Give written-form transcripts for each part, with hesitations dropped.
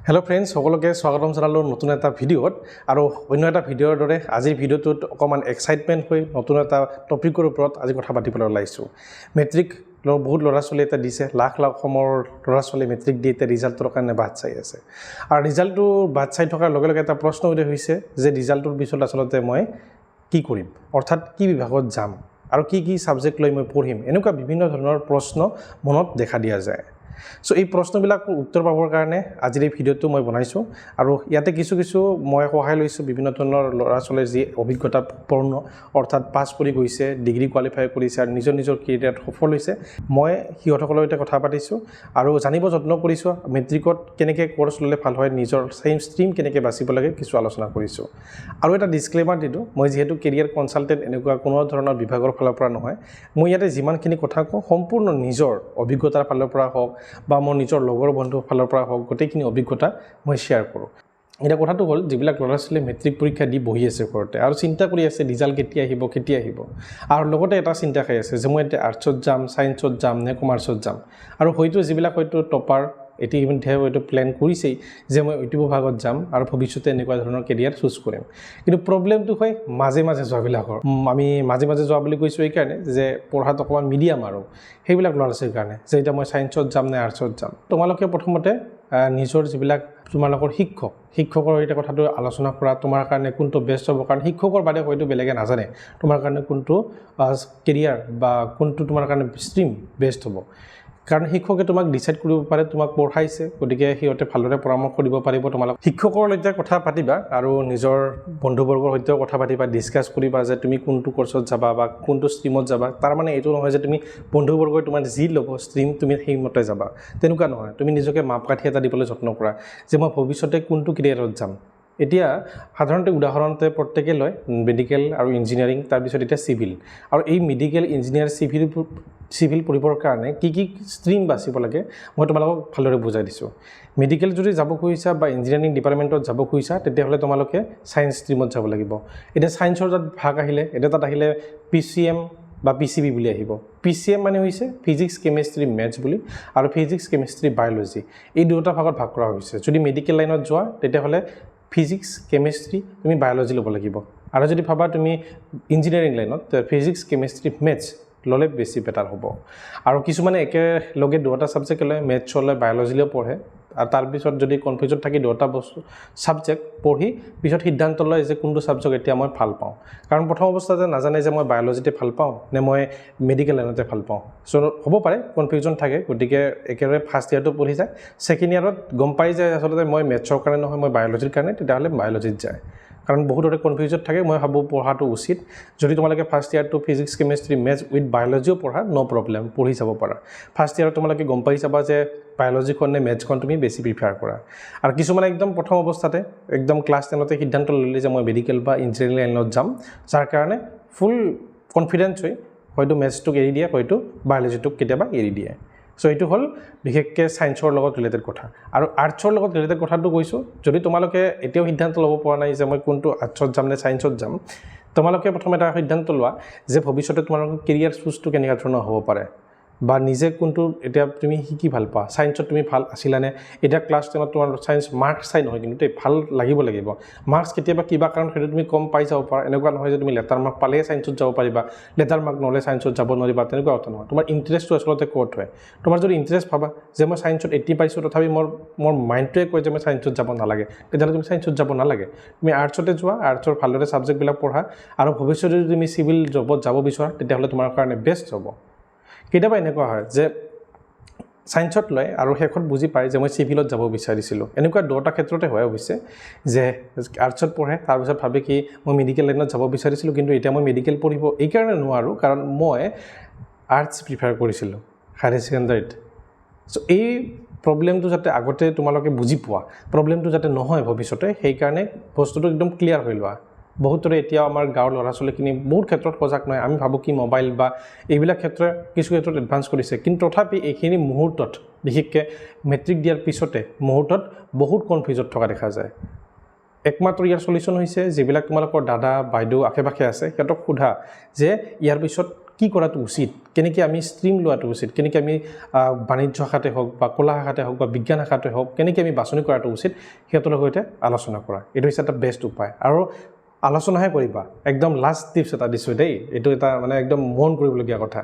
Hello' friends, সকলোকে স্বাগতম জনালোঁ নতুন এটা ভিডিঅ'ত। আৰু অন্য এটা ভিডিঅ'ৰ দৰে আজিৰ ভিডিঅ'টোত অকণমান এক্সাইটমেণ্ট হৈ নতুন এটা টপিকৰ ওপৰত আজি কথা পাতিবলৈ ওলাইছোঁ। মেট্ৰিক বহুত ল'ৰা ছোৱালী এতিয়া দিছে, লাখ লাখ অসমৰ ল'ৰা ছোৱালী মেট্ৰিক দি এতিয়া ৰিজাল্টৰ কাৰণে বাট চাই আছে। আৰু ৰিজাল্টটো বাট চাই থকাৰ লগে লগে এটা প্ৰশ্ন উদয় হৈছে যে ৰিজাল্টটোৰ পিছত আচলতে মই কি কৰিম, অৰ্থাৎ কি বিভাগত যাম আৰু কি কি ছাবজেক্ট লৈ মই পঢ়িম, এনেকুৱা বিভিন্ন ধৰণৰ প্ৰশ্ন মনত দেখা দিয়া যায়। চ' এই প্ৰশ্নবিলাকৰ উত্তৰ পাবৰ কাৰণে আজিৰ এই ভিডিঅ'টো মই বনাইছোঁ। আৰু ইয়াতে কিছু কিছু মই সহায় লৈছোঁ বিভিন্ন ধৰণৰ ল'ৰা ছোৱালীৰ যি অভিজ্ঞতাপূৰ্ণ, অৰ্থাৎ পাছ কৰি গৈছে, ডিগ্ৰী কোৱালিফাই কৰিছে আৰু নিজৰ নিজৰ কেৰিয়াৰত সফল হৈছে। মই সিহঁতসকলৰ সৈতে কথা পাতিছোঁ আৰু জানিব যত্ন কৰিছোঁ, মেট্ৰিকত কেনেকৈ কৰ্চ ল'লে ভাল হয়, নিজৰ ছেইম ষ্ট্ৰীম কেনেকৈ বাচিব লাগে, কিছু আলোচনা কৰিছোঁ। আৰু এটা ডিছক্লেমাৰ দিলোঁ, মই যিহেতু কেৰিয়াৰ কনচালটেণ্ট এনেকুৱা কোনো ধৰণৰ বিভাগৰ ফালৰ পৰা নহয়। মই ইয়াতে যিমানখিনি কথা কওঁ, সম্পূৰ্ণ নিজৰ অভিজ্ঞতাৰ ফালৰ পৰা হওক বা মোৰ নিজৰ লগৰ বন্ধুৰ ফালৰ পৰা হওক, গোটেইখিনি অভিজ্ঞতা মই শ্বেয়াৰ কৰোঁ। এতিয়া কথাটো হ'ল, যিবিলাক ল'ৰা ছোৱালীয়ে মেট্ৰিক পৰীক্ষা দি বহি আছে ঘৰতে আৰু চিন্তা কৰি আছে ৰিজাল্ট কেতিয়া আহিব, কেতিয়া আহিব, আৰু লগতে এটা চিন্তা খাই আছে যে মই এতিয়া আৰ্টছত যাম, ছায়েন্সত যাম নে কমাৰ্চত যাম। আৰু হয়তো যিবিলাক হয়তো টপাৰ, ইতিমধ্যে হয়তো প্লেন কৰিছেই যে মই এইটো বিভাগত যাম আৰু ভৱিষ্যতে এনেকুৱা ধৰণৰ কেৰিয়াৰ চুজ কৰিম। কিন্তু প্ৰব্লেমটো হয় মাজে মাজে যোৱাবিলাকৰ। আমি মাজে মাজে যোৱা বুলি কৈছোঁ এইকাৰণে যে পঢ়াত অকণমান মিডিয়াম আৰু সেইবিলাক ল'ৰা ছোৱালীৰ কাৰণে যে এতিয়া মই ছায়েন্সত যাম নে আৰ্টছত যাম। তোমালোকে প্ৰথমতে নিজৰ যিবিলাক তোমালোকৰ শিক্ষক, শিক্ষকৰ সৈতে কথাটো আলোচনা কৰা, তোমাৰ কাৰণে কোনটো বেষ্ট হ'ব। কাৰণ শিক্ষকৰ বাদে হয়তো বেলেগে নাজানে তোমাৰ কাৰণে কোনটো কেৰিয়াৰ বা কোনটো তোমাৰ কাৰণে ষ্ট্ৰীম বেষ্ট হ'ব। কাৰণ শিক্ষকে তোমাক ডিচাইড কৰিব পাৰে, তোমাক পঢ়াইছে, গতিকে সিহঁতে ভালদৰে পৰামৰ্শ দিব পাৰিব। তোমালোক শিক্ষকৰ সৈতে কথা পাতিবা আৰু নিজৰ বন্ধুবৰ্গৰ সৈতেও কথা পাতিবা, ডিছকাছ কৰিবা যে তুমি কোনটো কৰ্চত যাবা বা কোনটো ষ্ট্ৰীমত যাবা। তাৰ মানে এইটো নহয় যে তুমি বন্ধুবৰ্গই তোমাৰ যি ল'ব ষ্ট্ৰীম, তুমি সেইমতে যাবা, তেনেকুৱা নহয়। তুমি নিজকে মাপকাঠি এটা দিবলৈ যত্ন কৰা যে মই ভৱিষ্যতে কোনটো কেৰিয়াৰত যাম। এতিয়া সাধাৰণতে উদাহৰণতে প্ৰত্যেকে লয় মেডিকেল আৰু ইঞ্জিনিয়াৰিং, তাৰপিছত এতিয়া চিভিল। আৰু এই মেডিকেল, ইঞ্জিনিয়াৰ, চিভিল পঢ়িবৰ কাৰণে কি কি ষ্ট্ৰীম বাচিব লাগে, মই তোমালোকক ভালদৰে বুজাই দিছোঁ। মেডিকেল যদি যাব খুজিছা বা ইঞ্জিনিয়াৰিং ডিপাৰ্টমেণ্টত যাব খুজিছা, তেতিয়াহ'লে তোমালোকে ছায়েন্স ষ্ট্ৰীমত যাব লাগিব। এতিয়া ছায়েন্সৰ তাত ভাগ আহিলে, এতিয়া তাত আহিলে পিচিএম বা পিচিবি বুলি আহিব। পিচিএম মানে হৈছে ফিজিক্স, কেমেষ্ট্ৰি, মেথছ বুলি আৰু ফিজিক্স, কেমেষ্ট্ৰি, বায়'লজি, এই দুটা ভাগত ভাগ কৰা হৈছে। যদি মেডিকেল লাইনত যোৱা, তেতিয়াহ'লে ফিজিক্স, কেমেষ্ট্ৰি, তুমি বায়'লজি ল'ব লাগিব। আৰু যদি ভাবা তুমি ইঞ্জিনিয়াৰিং লাইনত, ফিজিক্স, কেমেষ্ট্ৰি, মেথছ ল'লে বেছি বেটাৰ হ'ব। আৰু কিছুমানে একেলগে দুটা ছাবজেক্ট লয়, মেথছ লয়, বায়'লজিলেও পঢ়ে। আৰু তাৰপিছত যদি কনফিউজত থাকি দুটা বস্তু ছাবজেক্ট পঢ়ি পিছত সিদ্ধান্ত লয় যে কোনটো ছাবজেক্ট এতিয়া মই ভাল পাওঁ। কাৰণ প্ৰথম অৱস্থাতে নাজানে যে মই বায়'লজিতে ভাল পাওঁ নে মই মেডিকেল লাইনতে ভাল পাওঁ। চ' হ'ব পাৰে কনফিউজন থাকে, গতিকে একেবাৰে ফাৰ্ষ্ট ইয়েৰটো পঢ়ি যায়, ছেকেণ্ড ইয়েৰত গম পাই যায় আচলতে মই মেথছৰ কাৰণে নহয়, মই বায়'লজিৰ কাৰণে, তেতিয়াহ'লে বায়'লজিত যায়। কাৰণ বহুতৰে কনফিউজত থাকে। মই ভাবোঁ পঢ়াটো উচিত। যদি তোমালোকে ফাৰ্ষ্ট ইয়েৰটো ফিজিক্স, কেমেষ্ট্ৰি, মেথছ উইথ বায়'লজিও পঢ়া, ন' প্ৰব্লেম, পঢ়ি যাব পাৰা। ফাৰ্ষ্ট ইয়েৰত তোমালোকে গম পাই যাবা যে বায়'লজিখন নে মেথছখন তুমি বেছি প্ৰিফাৰ কৰা। আৰু কিছুমানে একদম প্ৰথম অৱস্থাতে, একদম ক্লাছ 10তে সিদ্ধান্ত ল'লে যে মই মেডিকেল বা ইঞ্জিনিয়াৰিং লাইনত যাম, যাৰ কাৰণে ফুল কনফিডেঞ্চ হৈ হয়তো মেথছটোক এৰি দিয়ে, হয়তো বায়'লজিটোক কেতিয়াবা এৰি দিয়ে। চ' এইটো হ'ল বিশেষকৈ ছায়েন্সৰ লগত ৰিলেটেড কথা। আৰু আৰ্টছৰ লগত ৰিলেটেড কথাটো কৈছোঁ, যদি তোমালোকে এতিয়াও সিদ্ধান্ত ল'ব পৰা নাই যে মই কোনটো আৰ্টছত যাম নে ছায়েন্সত যাম, তোমালোকে প্ৰথম এটা সিদ্ধান্ত লোৱা যে ভৱিষ্যতে তোমালোকৰ কেৰিয়াৰ চুজটো কেনেকুৱা ধৰণৰ হ'ব পাৰে বা নিজে কোনটো এতিয়া তুমি শিকি ভাল পোৱা। ছায়েন্সত তুমি ভাল আছিলানে? এতিয়া ক্লাছ 10ত তোমাৰ ছায়েন্স মাৰ্কছ চাই নহয় কিন্তু দেই, ভাল লাগিব লাগিব। মাৰ্কছ কেতিয়াবা কিবা কাৰণ সেইটো তুমি কম পাই যাব পাৰা। এনেকুৱা নহয় যে তুমি লেটাৰ মাৰ্ক পালেহে ছায়েন্সত যাব পাৰিবা, লেটাৰ মাৰ্ক নহ'লে ছায়েন্সত যাব নোৱাৰিবা, তেনেকুৱা কথা নহয়। তোমাৰ ইণ্টাৰেষ্টটো আচলতে ক'ত হয়? তোমাৰ যদি ইণ্টাৰেষ্ট ভাবা যে মই ছায়েন্সত 80 পাইছোঁ, তথাপি মোৰ মাইণ্ডটোৱে কয় যে মই ছায়েন্সত যাব নালাগে, তেতিয়াহ'লে তুমি ছায়েন্সত যাব নালাগে। তুমি আৰ্টছতে যোৱা, আৰ্টছৰ ভালদৰে ছাবজেক্টবিলাক পঢ়া আৰু ভৱিষ্যতে যদি তুমি চিভিল জবত যাব বিচৰা, তেতিয়াহ'লে তোমাৰ কাৰণে বেষ্ট হ'ব। কেতিয়াবা এনেকুৱা হয় যে ছায়েন্সত লয় আৰু শেষত বুজি পায় যে মই চিভিলত যাব বিচাৰিছিলোঁ। এনেকুৱা দুটা ক্ষেত্ৰতে হয় অৱশ্যে যে আৰ্টছত পঢ়ে, তাৰপিছত ভাবে কি মই মেডিকেল লাইনত যাব বিচাৰিছিলোঁ, কিন্তু এতিয়া মই মেডিকেল পঢ়িব এইকাৰণে নোৱাৰোঁ কাৰণ মই আৰ্টছ প্ৰিফাৰ কৰিছিলোঁ হায়াৰ ছেকেণ্ডাৰীত। চ' এই প্ৰব্লেমটো যাতে আগতে তোমালোকে বুজি পোৱা, প্ৰব্লেমটো যাতে নহয় ভৱিষ্যতে, সেইকাৰণে বস্তুটো একদম ক্লিয়াৰ হৈ লোৱা। বহুতৰে এতিয়াও আমাৰ গাঁৱৰ ল'ৰা ছোৱালীখিনি বহুত ক্ষেত্ৰত সজাগ নহয়। আমি ভাবোঁ কি মোবাইল বা এইবিলাক ক্ষেত্ৰত কিছু ক্ষেত্ৰত এডভান্স কৰিছে, কিন্তু তথাপি এইখিনি মুহূৰ্তত, বিশেষকৈ মেট্ৰিক দিয়াৰ পিছতে মুহূৰ্তত বহুত কনফিউজত থকা দেখা যায়। একমাত্ৰ ইয়াৰ চলিউশ্যন হৈছে যিবিলাক তোমালোকৰ দাদা বাইদেউ আশে পাশে আছে, সিহঁতক সোধা যে ইয়াৰ পিছত কি কৰাটো উচিত, কেনেকুৱা ধৰণৰ কেৰিয়াৰ চুজ কৰাটো উচিত। কেনেকৈ আমি ষ্ট্ৰীম লোৱাটো উচিত, কেনেকৈ আমি বাণিজ্য শাখাতে হওক বা কলা শাখাতে হওক বা বিজ্ঞান শাখাতে হওক কেনেকৈ আমি বাছনি কৰাটো উচিত, সিহঁতৰ সৈতে আলোচনা কৰা। এইটো হৈছে এটা বেষ্ট উপায়। আৰু আলোচনাহে কৰিবা। একদম লাষ্ট টিপছ এটা দিছোঁ দেই, এইটো এটা মানে একদম মন কৰিবলগীয়া কথা।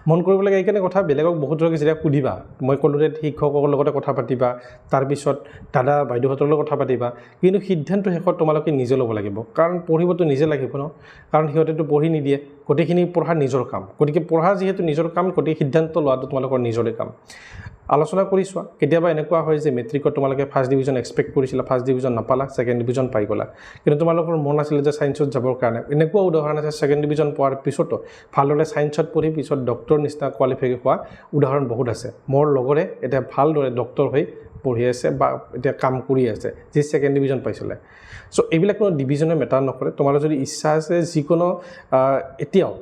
মন কৰিবলগীয়া এইকাৰণে কথা, বেলেগক বহুতকে যেতিয়া সুধিবা, মই ক'লোঁ যে শিক্ষকৰ লগতে কথা পাতিবা, তাৰপিছত দাদা বাইদেউহঁতৰ লগত কথা পাতিবা, কিন্তু সিদ্ধান্ত শেষত তোমালোকে নিজে ল'ব লাগিব। কাৰণ পঢ়িবতো নিজে লাগিব ন, কাৰণ সিহঁতেতো পঢ়ি নিদিয়ে, গোটেইখিনি পঢ়া নিজৰ কাম। গতিকে পঢ়া যিহেতু নিজৰ কাম, গতিকে সিদ্ধান্ত লোৱাটো তোমালোকৰ নিজৰে কাম। আলোচনা কৰি চোৱা। কেতিয়াবা এনেকুৱা হয় যে মেট্ৰিকত তোমালোকে ফাৰ্ষ্ট ডিভিজন এক্সপেক্ট কৰিছিলা, ফাৰ্ষ্ট ডিভিজন নাপালা, ছেকেণ্ড ডিভিজন পাই গ'লা, কিন্তু তোমালোকৰ মন আছিলে যে ছায়েন্সত যাবৰ কাৰণে। এনেকুৱা উদাহৰণ আছে, ছেকেণ্ড ডিভিজন পোৱাৰ পিছতো ভালদৰে ছায়েন্সত পঢ়ি পিছত ডক্টৰ নিচিনা কোৱালিফাই হোৱা উদাহৰণ বহুত আছে। মোৰ লগৰে এতিয়া ভালদৰে ডক্টৰ হৈ পঢ়ি আছে বা এতিয়া কাম কৰি আছে, যি ছেকেণ্ড ডিভিজন পাইছিলে। চ' এইবিলাক কোনো ডিভিজনে মেটাৰ নকৰে। তোমাৰ যদি ইচ্ছা আছে যিকোনো, এতিয়াও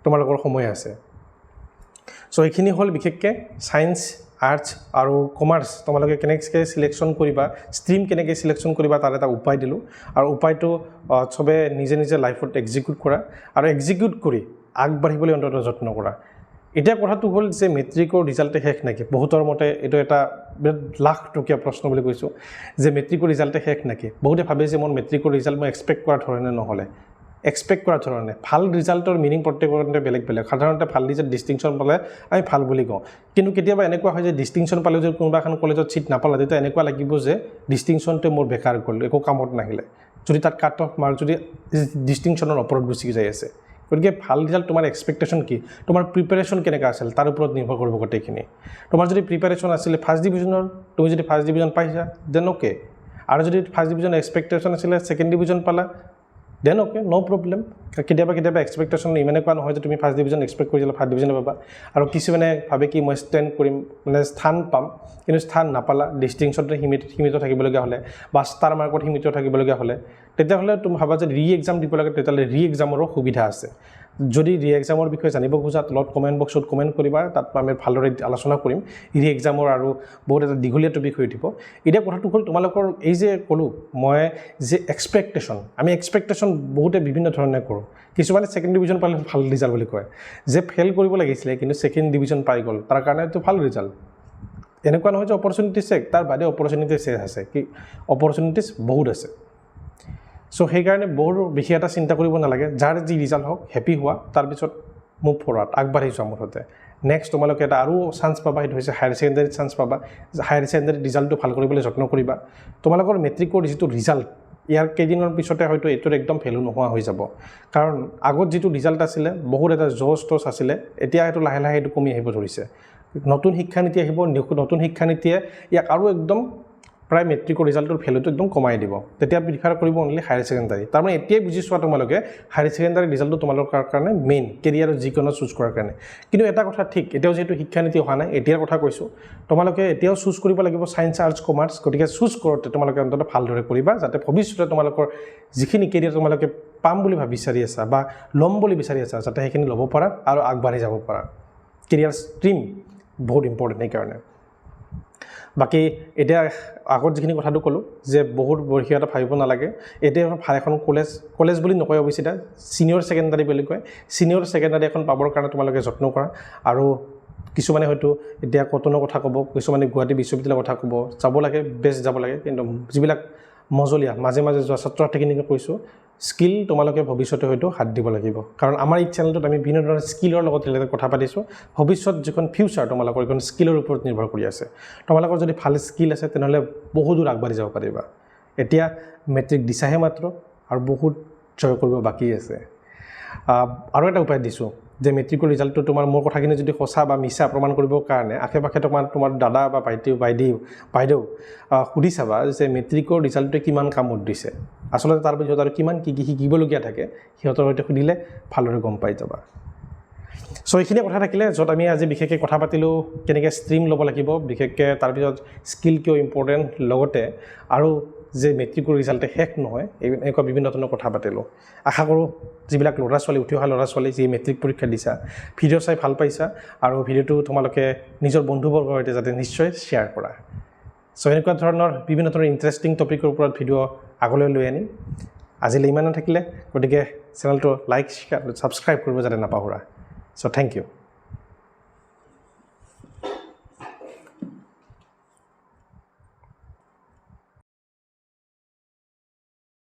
তোমালোকৰ সময় আছে। চ' এইখিনি হ'ল বিশেষকৈ ছায়েন্স, আৰ্টছ আৰু কমাৰ্চ তোমালোকে কেনেকৈ চিলেকশ্যন কৰিবা, ষ্ট্ৰীম কেনেকৈ চিলেকশ্যন কৰিবা, তাৰ এটা উপায় দিলোঁ। আৰু উপায়টো চবে নিজে নিজে লাইফত এক্সিকিউট কৰা আৰু এক্সিকিউট কৰি আগবাঢ়িবলৈ অন্ততঃ যত্ন কৰা। এতিয়া কথাটো হ'ল যে মেট্ৰিকৰ ৰিজাল্টে শেষ নেকি? বহুতৰ মতে এইটো এটা বিৰাট লাখ টকীয়া প্ৰশ্ন বুলি কৈছোঁ যে মেট্ৰিকৰ ৰিজাল্টে শেষ নেকি? বহুতে ভাবে যে মোৰ মেট্ৰিকৰ ৰিজাল্ট মই এক্সপেক্ট কৰা ধৰণে নহ'লে, এক্সপেক্ট কৰা ধৰণে ভাল ৰিজাল্টৰ মিনিং প্ৰত্যেকৰ বেলেগ বেলেগ। সাধাৰণতে ভাল ৰিজাল্ট, ডিষ্টিংশ্যন পালে আমি ভাল বুলি কওঁ, কিন্তু কেতিয়াবা এনেকুৱা হয় যে ডিষ্টিংশ্যন পালেও যদি কোনোবা এখন কলেজত ছিট নাপালে, তেতিয়া এনেকুৱা লাগিব যে ডিষ্টিংশ্যনটোৱে মোৰ বেকাৰ গ'ল, একো কামত নাহিলে, যদি তাত কাট অফ মাৰ্ক যদি ডিষ্টিংশ্যনৰ ওপৰত গুচি যাই আছে। গতিকে ভাল ৰিজাল্ট তোমাৰ এক্সপেক্টেশ্যন কি, তোমাৰ প্ৰিপেৰেশ্যন কেনেকুৱা আছিল, তাৰ ওপৰত নিৰ্ভৰ কৰিব গোটেইখিনি। তোমাৰ যদি প্ৰিপেৰেশ্যন আছিলে ফাৰ্ষ্ট ডিভিজনৰ, তুমি যদি ফাৰ্ষ্ট ডিভিজন পাইছা, then okay. আৰু যদি ফাৰ্ষ্ট ডিভিজন এক্সপেক্টেশ্যন আছিলে, ছেকেণ্ড ডিভিজন পালা, then okay, ন' প্ৰব্লেম। কেতিয়াবা কেতিয়াবা এক্সপেক্টেশ্যন ইমানে কোৱা নহয় যে তুমি ফাৰ্ষ্ট ডিভিজন এক্সপেক্ট কৰিছিলা, ফাৰ্ষ্ট ডিভিজনে পাবা। আৰু কিছুমানে ভাবে কি মই ষ্টেণ্ড কৰিম, মানে স্থান পাম, কিন্তু স্থান নাপালা, ডিষ্টিংশ্যনতে সীমিত থাকিবলগীয়া হ'লে বা ষ্টাৰ মাৰ্কত সীমিত থাকিবলগীয়া হ'লে, তেতিয়াহ'লে তুমি ভাবা যে ৰি এক্সাম দিব লাগে, তেতিয়াহ'লে ৰি এক্সামৰো সুবিধা আছে। যদি ৰি এক্সামৰ বিষয়ে জানিব খোজা, তলত কমেণ্ট বক্সত কমেণ্ট কৰিবা, তাত আমি ভালদৰে আলোচনা কৰিম ৰি এক্সামৰ, আৰু বহুত এটা দীঘলীয়া টপিক হৈ উঠিব। এতিয়া কথাটো হ'ল তোমালোকৰ এই যে ক'লোঁ মই যে এক্সপেক্টেশ্যন, আমি এক্সপেক্টেশ্যন বহুতে বিভিন্ন ধৰণে কৰোঁ। কিছুমানে ছেকেণ্ড ডিভিজন পালে ভাল ৰিজাল্ট বুলি কয়, যে ফেইল কৰিব লাগিছিলে কিন্তু ছেকেণ্ড ডিভিজন পাই গ'ল, তাৰ কাৰণেতো ভাল ৰিজাল্ট। এনেকুৱা নহয় যে অপৰচুনিটি চেক, তাৰ বাদে অপৰচুনিটি চেক আছে, কি অপৰচুনিটিছ বহুত আছে। চ' সেইকাৰণে বৰ বিশেষ এটা চিন্তা কৰিব নালাগে, যাৰ যি ৰিজাল্ট হওক হেপী হোৱা, তাৰপিছত মুভ ফৰৱাৰ্ড, আগবাঢ়ি যোৱা মুঠতে। নেক্সট তোমালোকে এটা আৰু চান্স পাবা, সেইটো হৈছে হায়াৰ ছেকেণ্ডেৰীত চান্স পাবা। হায়াৰ ছেকেণ্ডেৰী ৰিজাল্টটো ভাল কৰিবলৈ যত্ন কৰিবা। তোমালোকৰ মেট্ৰিকৰ যিটো ৰিজাল্ট, ইয়াৰ কেইদিনৰ পিছতে হয়তো এইটোৰ একদম ভেলু নোহোৱা হৈ যাব। কাৰণ আগত যিটো ৰিজাল্ট আছিলে বহুত এটা জ'চ টচ আছিলে, এতিয়া সেইটো লাহে লাহে সেইটো কমি আহিব ধৰিছে। নতুন শিক্ষানীতি আহিব, নতুন শিক্ষানীতিয়ে ইয়াক আৰু একদম প্ৰায় মেট্ৰিকৰ ৰিজাল্টটোৰ ভেলুটো একদম কমাই দিব। তেতিয়া প্ৰিফাৰ কৰিব অনলি হায়াৰ ছেকেণ্ডাৰী। তাৰমানে এতিয়াই বুজি চোৱা তোমালোকে হায়াৰ ছেকেণ্ডাৰী ৰিজাল্টটো তোমালোকৰ কাৰণে মেইন, কেৰিয়াৰত যিকোনো চুজ কৰাৰ কাৰণে। কিন্তু এটা কথা ঠিক, এতিয়াও যিহেতু শিক্ষানীতি অহা নাই, এতিয়াৰ কথা কৈছোঁ, তোমালোকে এতিয়াও চুজ কৰিব লাগিব ছায়েন্স, আৰ্টছ, কমাৰ্চ। গতিকে চুজ কৰোঁতে তোমালোকে অন্ততঃ ভালদৰে কৰিবা, যাতে ভৱিষ্যতে তোমালোকৰ যিখিনি কেৰিয়াৰ তোমালোকে পাম বুলি ভাবি বিচাৰি আছা বা ল'ম বুলি বিচাৰি আছা, যাতে সেইখিনি ল'ব পাৰা আৰু আগবাঢ়ি যাব পাৰা। কেৰিয়াৰ ষ্ট্ৰীম বহুত ইম্পৰ্টেণ্ট সেইকাৰণে। বাকী এতিয়া আগত যিখিনি কথাটো ক'লোঁ যে বহুত বৰ্ষীয় এটা ভাবিব নালাগে। এতিয়া ভাল এখন কলেজ, কলেজ বুলি নকয় অৱশ্যে, এতিয়া ছিনিয়ৰ ছেকেণ্ডাৰী বুলি কয়। ছিনিয়ৰ ছেকেণ্ডাৰী এখন পাবৰ কাৰণে তোমালোকে যত্ন কৰা। আৰু কিছুমানে হয়তো এতিয়া কটনৰ কথা ক'ব, কিছুমানে গুৱাহাটী বিশ্ববিদ্যালয়ৰ কথা ক'ব, যাব লাগে, বেষ্ট যাব লাগে। কিন্তু যিবিলাক মজলীয়া মাজে মাজে যোৱা ছাত্ৰ ছাত্ৰীখিনিকে কৈছোঁ, স্কিল তোমালোকে ভৱিষ্যতে হয়তো হাত দিব লাগিব। কাৰণ আমাৰ এই চেনেলটোত আমি বিভিন্ন ধৰণৰ স্কিলৰ লগত ৰিলেটেড কথা পাতিছোঁ। ভৱিষ্যত যিখন ফিউচাৰ তোমালোকৰ, এইখন স্কিলৰ ওপৰত নিৰ্ভৰ কৰি আছে। তোমালোকৰ যদি ভাল স্কিল আছে, তেনেহ'লে বহু দূৰ আগবাঢ়ি যাব পাৰিবা। এতিয়া মেট্ৰিক দিছাহে মাত্ৰ, আৰু বহুত জয় কৰিব বাকী আছে। আৰু এটা উপায় দিছোঁ যে মেট্ৰিকৰ ৰিজাল্টটো তোমাৰ মোৰ কথাখিনি যদি সঁচা বা মিছা প্ৰমাণ কৰিবৰ কাৰণে আশে পাশে তোমাৰ তোমাৰ দাদা বা ভাইটি, বাইদেউ সুধি চাবা যে মেট্ৰিকৰ ৰিজাল্টটোৱে কিমান কামত দিছে। আচলতে তাৰপিছত আৰু কিমান কি কি শিকিবলগীয়া থাকে, সিহঁতৰ সৈতে সুধিলে ভালদৰে গম পাই যাবা। চ' এইখিনিয়ে কথা থাকিলে, য'ত আমি আজি বিশেষকৈ কথা পাতিলোঁ কেনেকৈ ষ্ট্ৰীম ল'ব লাগিব, বিশেষকৈ তাৰপিছত স্কিল কিয় ইম্পৰ্টেণ্ট, লগতে আৰু যে মেট্ৰিকৰ ৰিজাল্টে শেষ নহয়, এনেকুৱা বিভিন্ন ধৰণৰ কথা পাতিলোঁ। আশা কৰোঁ যিবিলাক ল'ৰা ছোৱালী, উঠি অহা ল'ৰা ছোৱালী যি মেট্ৰিক পৰীক্ষা দিছা, ভিডিঅ' চাই ভাল পাইছা আৰু ভিডিঅ'টো তোমালোকে নিজৰ বন্ধুবৰ্গৰ সৈতে যাতে নিশ্চয় শ্বেয়াৰ কৰা। চ' এনেকুৱা ধৰণৰ বিভিন্ন ধৰণৰ ইণ্টাৰেষ্টিং টপিকৰ ওপৰত ভিডিঅ' আগলৈ লৈ আনিম। আজিলৈ ইমানে থাকিলে, গতিকে চেনেলটো লাইক, শ্বেয়াৰ, ছাবস্ক্ৰাইব কৰিব যাতে নাপাহৰা। চ' thank U.